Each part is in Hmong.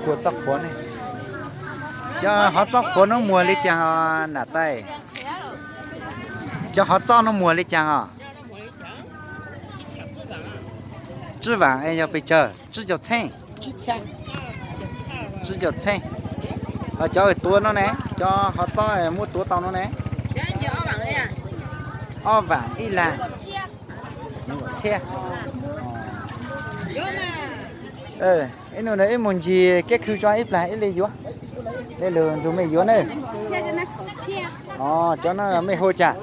Kua txob qhuav ne. Cov hov txob qhuav no muag li caag os nam tais? Cov hov txob no muag li caag os? Tsib vaam es yog pes tsawg? Tsib caug txheej. Tsib caug txheej. Cov tuav no ne, cov hov txob muab tuav tau no ne? Ob vaam ib lag. Txhiab. Ib nus na ib mus ncig kiab khw tso ib plag ib li yuav. Tej lug nrug mej yuav na. Cov no mej hu caag?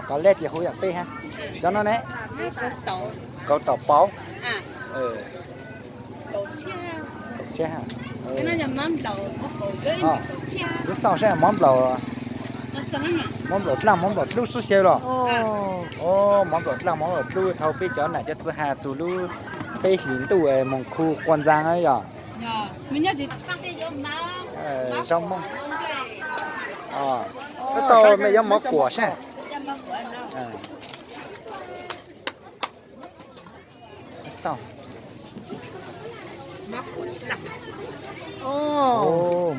Qos liaj ces hu yaam peb hab. Cov no ne? Kaus taum pauv. Kuv xauj saib mov nplaum, mov nplaum dlaaj mov nplaum dlub sib xyaw los. Mov nplaum dlaaj mov nplaum dlub thaum peb cov nam cov txiv has txug lub peb hlis ntuj moog khu quas ntxaa yog. Zaub Moob. Kuv xauj mej yuav mov kuam saib.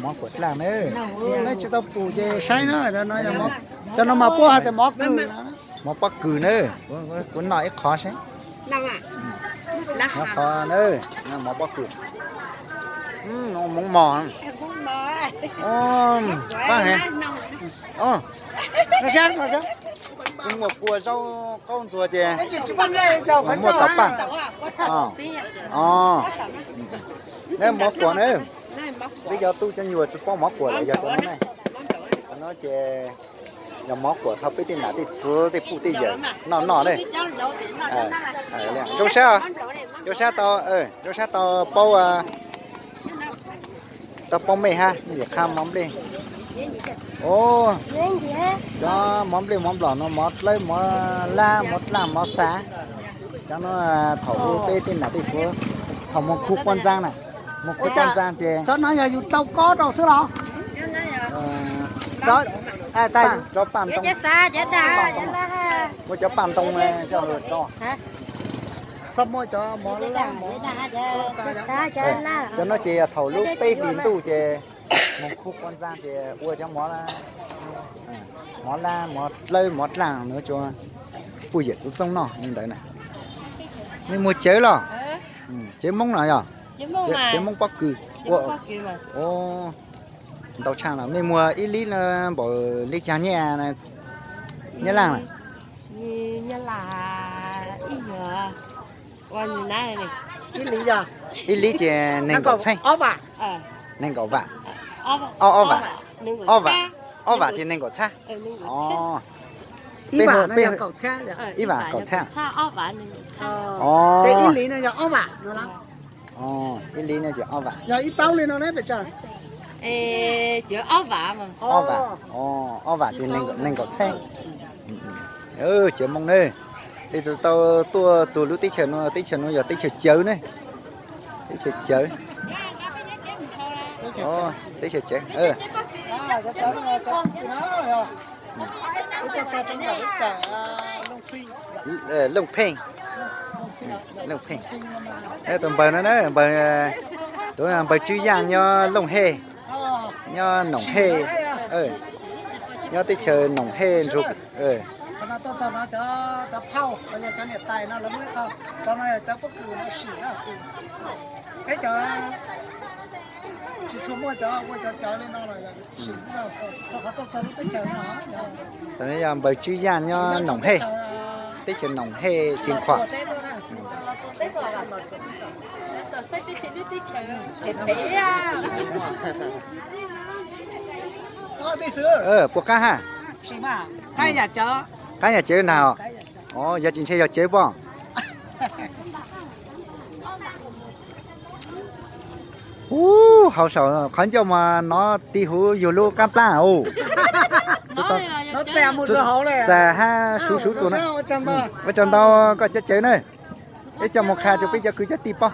Mov kuam dlaaj na. Neb tsi tau pum ces saib na, cov no mas puab has tas mov kws. Mov pob kws na, kuv noj ib qho saib. Qhov na, mov pob kws. Moov mog. Tsi muaj kua zaub qaub ntxuag ces muaj tom paj. Neb mov kuam na, peb cov tub cov nyuas tsi paub mov kuam los yog cov no ne. Cov no ces yog mov kuam thaum peb tej nam tej txiv tej pub tej yawm noj noj ne. Zoo sab, zoo sab tau, zoo sab tau paub, tau paub mej hab, mej yawm qha mov nplej. Cov mov nplej mov nplaum no mov dlawb mov lab mov dlaaj mov xav. Cov no thaum peb tej nam tej txiv thaum moog khu quas ntxaa na, moog khu quas ntxaa ces. Cov no yog yus rau kob rau xwb los? Cov paj ntoo, muaj cov paj ntoo coj lug rau. Xab muaj cov mov lab, cov no ces yog thaum lub peb hlis ntuj ces moog khu quas ntxaa ces ua cov mov, mov lab mov dlawb mov dlaaj no cua puj yawm txiv txoob noj li ntawd na. Mej muag cawv los? Cawv Moob no yog? Cawv Moob pob kws. Ntau tshaj no mej muag ib lib no npaum li caag nyaj, nyaj laj na? Ib lib ces neeg nkaum txheej. Neeg nkaum vam. Ob, ob vam. Ob vam ces neeg nkaum txhab. Ib vam kaum txhab. Ib lib no ces ob vam. Ob vam, ob vam ces neeg nkaum txhab. Cawv Moob na, tej tug tau tuaj txug lub teb chaws no, teb chaws no yog teb chaws cawv ne. Teb chaws cawv. Teb chaws cawv. Looj Pheej. Looj Pheej. Tus npawg no na, npawg, tus npawg Tswb Yaaj nyob Looj Hej, nyob Noom Hej, nyob teb chaws Noom Hej nrug. Yog npawg Tswb Yaaj nyob Noom Hej, teb chaws Noom Hej Xeev Khuam. Puas qab hab? Qab yam cawv nag os. Yog tsis ntshe yog cawv pob. Ub, hauv saum qhov ncauj mas nov ti huv yug lub qaab plab os. Txav hab suv suv txuas na. Ua tsaug ntau koj cov cawv na. Peb coj mus qha rau peb cov kwv cov tij paub.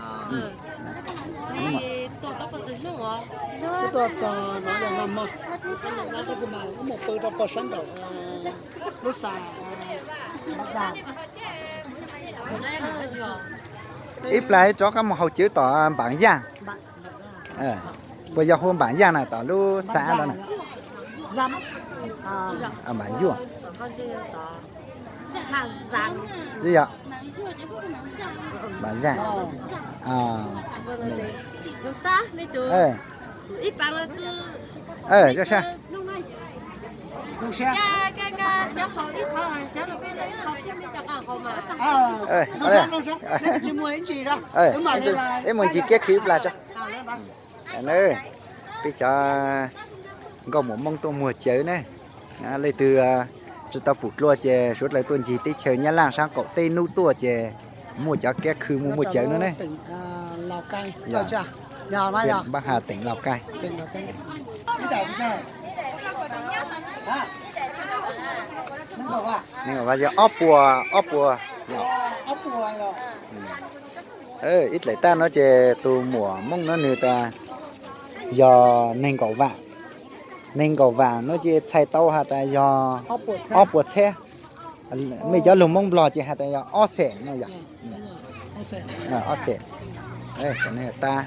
Ib plag rov qab mus haus cawv tom Npaam Yaj. Puas yog hu Npaam Yaj na tom lub xav ntawd na? Npaam Yuaj. Tsis yog. Npaam Yaj. Ib mus ncig kiab khw ib plag tso. Peb cov nkauj muam Hmoob tuaj muag cawv ne. Leej twg tsis tau pum dlua ces suav dlawg tuaj ncig teb chaws Nyab Laj sab qaum teb nub tuaj ces muaj cov kiab khw mus muag cawv no ne. Npab Has, teem Lauj Kaij. Yog ob puas, ob puas. Ib dlaim tab no ces tus muam Hmoob no nws tas yog nees nkaum vam. Nees nkaum vam no ces txhais tau has tas yog ob puas txhiab. Mej cov lug Hmoob Nplog ces has tas yog ob xees no yog. Ob xees. Tab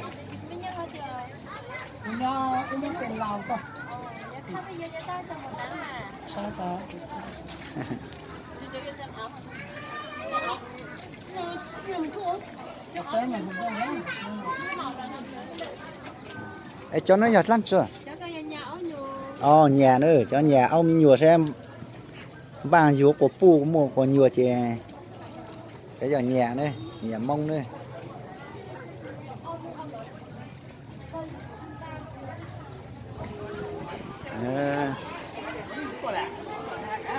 Es cov no yog dlaab tsi? Nyas na, cov nyas aub me nyuam saib npaaj yuav quas puj muaj quas nyuas ces cov yog nyas na, nyas Moob na.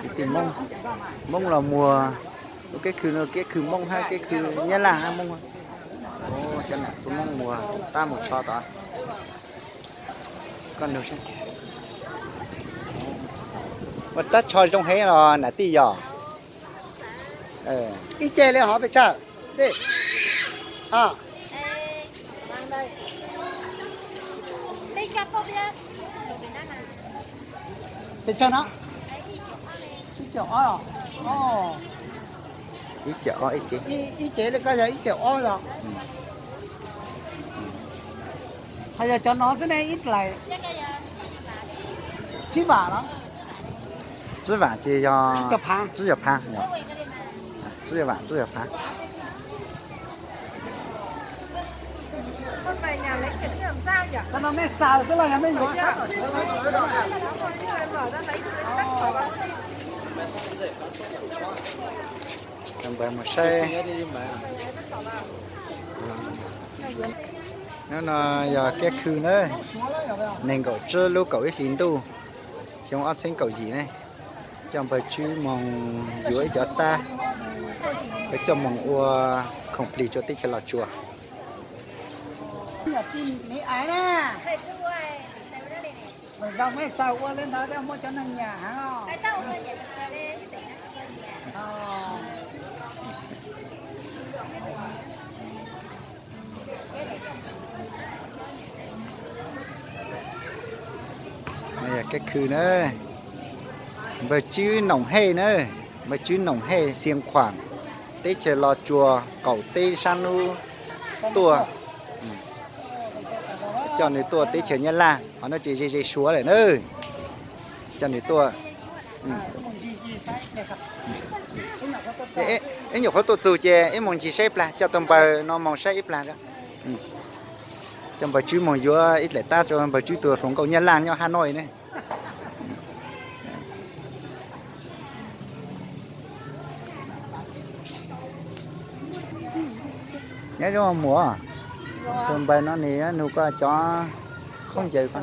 Kwv tij Moob, Moob los muag, lub kiab khw no kiab khw Moob hab kiab khw Nyab Laj hab Moob. Cov nam txiv Moob muag tab mus tsho tod. Ua tab tsho zoo heev los nam tij yog. Ib ce li hov pes tsawg? Pes tsawg no? Ib ce ob. Ib ce ob ib ce. Ib ce li koj yog ib ce ob yog. Ho yog cov no xwb ne ib dlaim. Tsib vam los? Tsib vam ces yog tsib caug phav. Tsib caug vam tsib caug phav. Qhov no mej xaws xwb los yog mej yuav? Mus saib. Hnub no yog kiab khw na, nees nkaum tsib lub kaum ib hlis ntuj, xyoo ob txheeb kaum yim ne. Coj npawg Tswb moog yuav ib cov tab, coj moog ua khoom plig rua teb chaws Los Tsuas. Zoo mej xaws ua li ntawd thiaj muaj cov neeg nyam heev. Yog kiab khw na, npawg Tswb Noom Hej na, npawg Tswb Noom Hej Xia Khuam, teb chaws Los Tsuas qaum teb sab nub tuaj. Coj nws tuaj teb chaws Nyab Laj, qhov no ces ze ze Suav lawm na. Coj nws tuaj. Ib nyuam qhuav tuaj txug ces ib moog ncig saib plag, coj tus npawg no moog saib ib plag. Coj npawg Tswb moog yuav ib dlaim tab rua npawg Tswb tug hluas nkauj Nyab Laj nyob Hab Noj ne. Nyob zoo muam, tus npawg no nws nug koj cov khaub ncaws ko.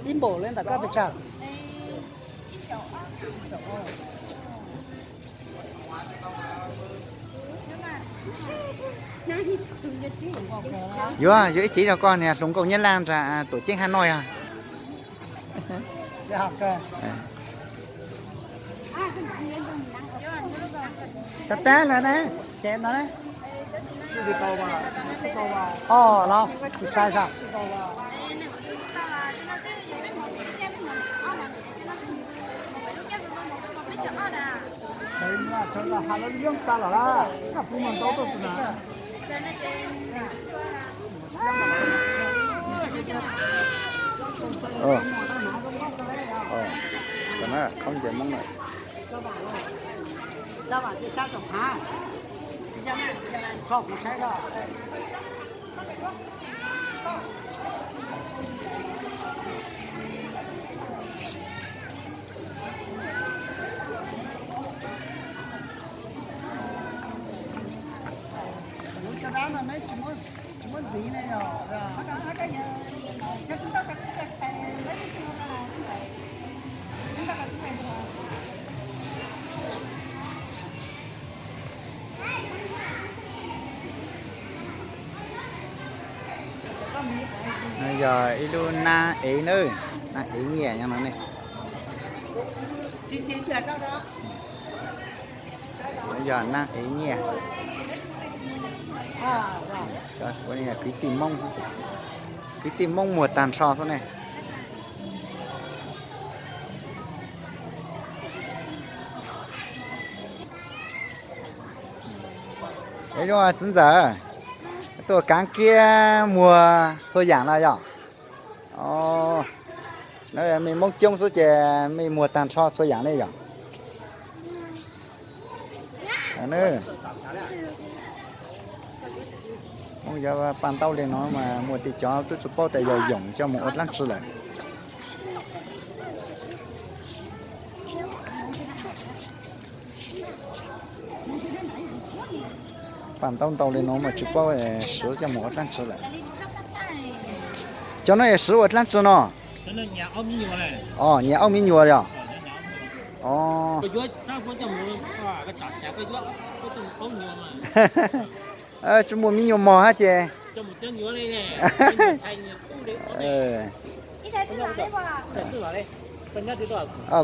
Ib npaum li ntawm koj pes tsawg? Yuav, yuav ib cev rau koj niag hluas nkauj Nyab Laj nram Tuam Ceeb Hab Noj yog. Cov tab lawm ne, ces no ne. Os, los, tsis tau saib. Tau lawm na. Khaub ncaws Hmoob na. No yog ib lub nab ev na, nab ev nyiaj no ne. Yog nab ev nyiaj. Kwv tij Hmoob, kwv tij Hmoob muag tag nrho xwb ne. Ib lub txiv ntxawm, tuaj kaav kiab muag txhua yaam no yog? Mej Moob coob xwb ces mej muag tag nrho txhua yaam ne yog? Moob yuav paj ntaub li no mas muaj tej cov twb tsis paub tas yog yoom coj mus ua dlaab tsi lawm. Paj ntaub ntau li no mas tsis paub siv coj mus ua dlaab tsi lawm. Cov no es siv ua dlaab tsi no? Nyias aub me nyuam yog? Tsis muaj me nyuam mog hab ces.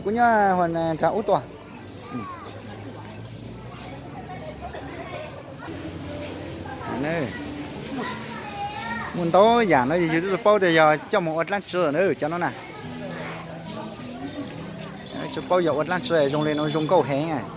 Kuv nyob nram ub tuaj. Muaj ntau yaam no yus twb tsis paub tias yog coj mus ua dlaab tsi na cov no na. Tsis paub yog ua dlaab tsi, zoo li no zoo nkauj heev.